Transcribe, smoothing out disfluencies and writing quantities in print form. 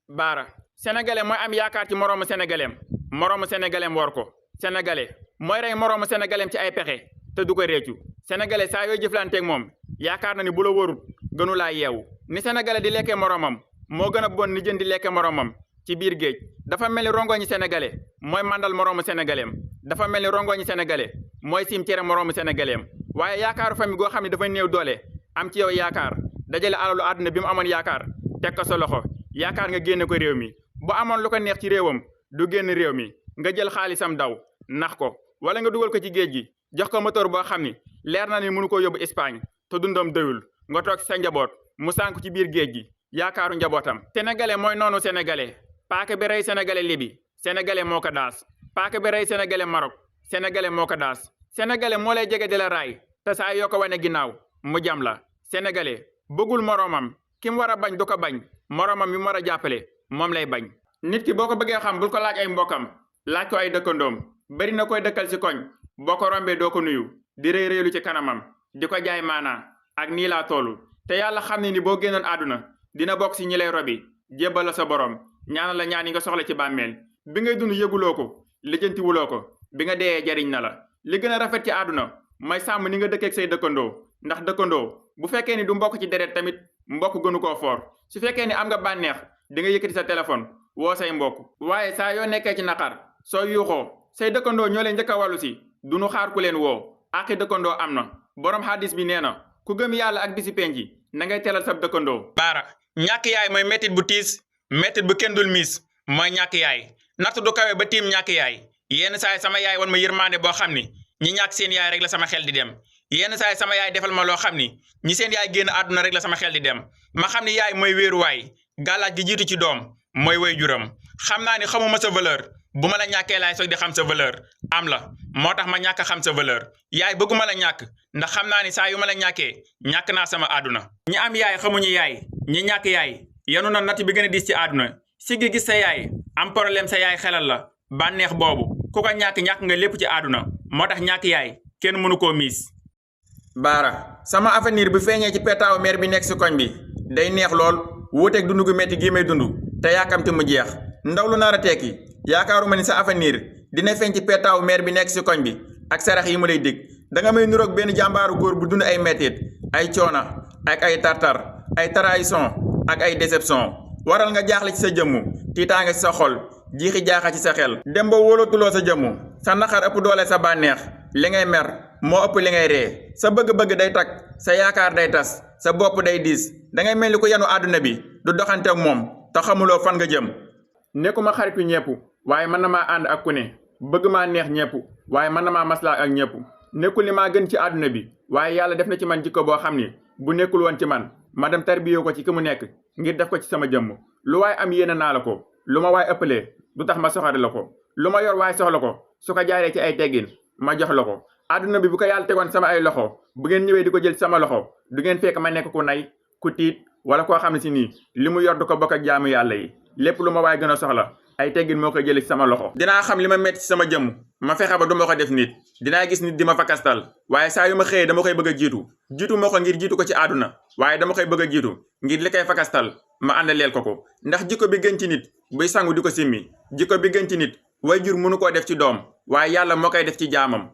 baara sénégalais mooy am yaakaar ci moroomu sénégalais war ko sénégalais mooy rey moroomu sénégalais ci ay pexe te du ko réccu sénégalais saa yooy jëflanteeg moom yaakaar na ni bu la warut gënu laa yeewu ni sénégalais di lekkee moroomam moo gën a bon ni jën di lekkee moroomam ci biir géej dafa mel ni rongoñi sénégalais mooy mandal moroomu sénégalais dafa mel ni rongoñi sénégalais mooy cimetière moroomu sénégalais waaye yaakaaru famille goo xam ne dafa néew doole am ci yow yaakaar dajale alalu àdduna bi mu amoon yaakaar teg ko sa loxo yaakaar nga génne ko réew mi bu amoon lu ko neex ci réewam du génn réew mi nga jël xaalisam daw nax ko wala nga dugal ko ci géej gi jox ko moteur boo xam ni leer na ni mënu ko yóbbu Espagne te dundam doyul nga toog sa njaboot mu sànku ci biir géej gi yaakaaru njabootam. sénégalais mooy noonu sénégalais paaka bi rey sénégalais Libi sénégalais moo ko daas paaka bi rey sénégalais Maroc sénégalais moo ko daas sénégalais moo lay jege di la raay te saa yoo ko wane ginnaaw mu jam la sénégalais bëggul moroomam ki mu war a bañ du ko bañ moroomam mi mu war a jàppale moom lay bañ. nit ki boo ko bëggee xam bul ko laaj ay mbokkam laaj ko ay dëkkandoom bari na koy dëkkal ci koñ boo ko rombee doo ko nuyu di rëy rëylu ci kanamam di ko jaay maanaa ak nii laa tollu te yàlla xam ne ni boo génnoon àdduna dina bokk ci ñi lay robi jébbal la sa borom ñaanal la ñaan yi nga soxla ci bàmmeel bi ngay dund yëguloo ko lijjantiwuloo ko bi nga deeyee jariñ na la li gën a rafet ci àdduna may sàmm ni nga dëkkeek say dëkkandoo ndax dëkkandoo bu fekkee ni du mbokk ci deret tamit mbokk gënu koo foor su fekkee ni am nga bànneex di nga yëkkati sa téléphone woo say mbokk waaye saa yoo nekkee ci naqar soo yuuxoo say dëkkandoo ñoo leen njëkk a wàllu si du nu xaar ku leen woo àqi dëkkandoo am na boroom xadis bi nee na ku gëm yàlla ak bisi penji na ngay teelal sab dëkkandoo. baara ñàkk yaay mooy mettit bu tiis mettit bu kenn dul miis mooy ñàkk yaay natt du kawe ba tiim ñàkk yaay yenn saay sama yaay wan ma yërmaande boo xam ni ñi ñàkk seen yaay rek la sama xel di dem yenn saay sama yaay defal ma loo xam ni ñi seen yaay génn àdduna rek la sama xel di dem ma xam ni yaay mooy wéeruwaay gàllaaj gi jiitu ci doom mooy way juram xam naa ni xamuma sa valeur bu ma la ñàkkee laay soog di xam sa valeur am la moo tax ma ñàkk xam sa valeur yaay bëgguma la ñàkk ndax xam naa ni saa yu ma la ñàkkee ñàkk naa sama àdduna ñi am yaay xamuñu yaay ñi ñàkk yaay yanu na natt bi gën a diis ci àdduna siggi gis sa yaay am problème sa yaay xelal la bànneex boobu ku ko ñàkk nga lépp ci àdduna moo tax ñàkk yaay kenn mënu koo miis. baara sama avenir bu feeñee ci petaaw meer bi nekk si koñ bi day neex lool wuuteeg dundu gu metti gii may dund te yaakamti mu jeex ndaw lu nar a tekki yaakaaruma ni sa avenir dina feeñ ci petaaw meer bi nekk si koñ bi ak sarax yi mu lay dig danga may nuroog benn jàmbaaru góor bu dund ay mettit ay coona ak ay tartar ay trahison ak ay déception waral nga jaaxle ci sa jëmmu tiitaange ci sa xol jiixi jaaxa ci sa xel dem ba wóolatuloo sa jëmmu sa naqar ëpp doole sa bànneex li ngay mer moo ëpp li ngay ree sa bëgg-bëgg day takk sa yaakaar day tas sa bopp day diis dangay mel ni ku yenu àdduna bi du doxante ak moom te xamuloo fan nga jëm. nekkuma xaritu ñepp waaye mën na maa ànd ak ku ne bëgg maa neex ñepp waaye mën na maa maslaa ak ñepp nekkul ni maa gën ci àdduna bi waaye yàlla def na ci man jikko boo xam ni bu nekkul woon ci man ma dem tarbiyoo ko ci ki mu nekk ngir def ko ci sama jëmm lu waaye am yéene naa la ko lu ma waay ëppalee du tax ma soxare la ko lu ma yor waaye soxla ko su ko jaaree ci ay teggin ma jox la ko àdduna bi bu ko yàlla tegoon sama ay loxo bu ngeen ñëwee di ko jël sama loxo du ngeen fekk ma nekk ku nay ku tiit wala koo xam ne si nii li mu yor du ko bokk ak jaamu yàlla yi lépp lu ma waay gën a soxla ay teggin moo koy jëlee ci sama loxo. dinaa xam li ma metti ci sama jëmm ma fexe ba du ma ko def nit dinaa gis nit di ma fakastal waaye saa yu ma xëyee dama koy bëgg a jiitu moo ko ngir jiitu ko ci àdduna waaye dama koy bëgg a jiitu ngir li koy fakastal ma àndaleel ko ndax jikko bi gën ci nit buy sangu di ko simmi jikko bi gën ci nit way jur mënu koo def ci doom waaye yàlla moo koy def ci jaamam